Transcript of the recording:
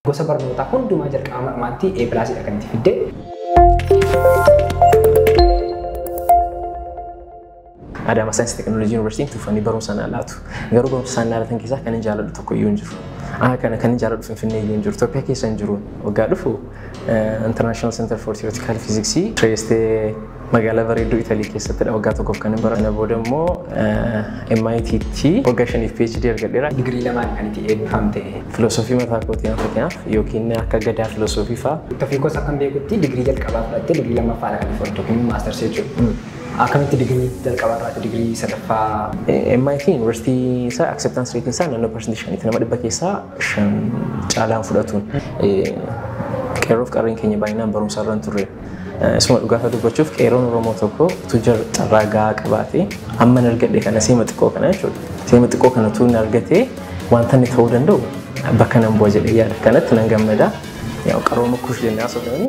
Gosa barnootaa hundumaa jalqaba marmaatti A plusidha kan itti fidde. Adaamaa Saayinsii Teekinooloojii Yuunivarsiitiin tuffanii barumsa naa laatu. Garuu barumsa isaan naa laatan keessaa kan hin jaalladhu tokko iyyuu hin jiru. Kana kan hin jaalladhu Finfinnee iyyuu hin jiru. Itoophiyaa keessa hin jiru. Waggaa dhufu International Center for Theoretical Physics Trieste magaalaa bareedduu Italii keessattidha waggaa tokkoof kan hin baradhu. Kana booda immoo MIT tti waggaa 5f PhD argadheera. Digirii lamaan kan itti eebbifamte. Filosoofii mataa kootii fakkeenyaaf yookiin akka gadaa filosoofii fa'aa. Tofiikoos akkan beekutti digirii jalqabaa fudhattee digirii lammaffaadha kan fudhattu yookiin maastarsii jechuudha. Akkamitti digirii jalqabaa irraati digirii sadaffaa? MIT yuunivarsiitii isaa acceptance rate isaa naannoo 5%ti, nama 100 keessaa 5 caalaan fudhatuun. Qeerroof qarreen keenya baay'inaan barumsa irra hin turre. Isuma dhugaafa dubbachuuf qeerroon Oromoo tokko utuu carraa gahaa qabaate amma hin argadhe kana seema xiqqoo kana jechuudha. Seema xiqqoo kana utuu hin argatee wanta inni ta'uu danda'u bakka nan bu'a jedhee yaada. Kanatti nan gammada. Yaa qarooma kush jennee haasofnani.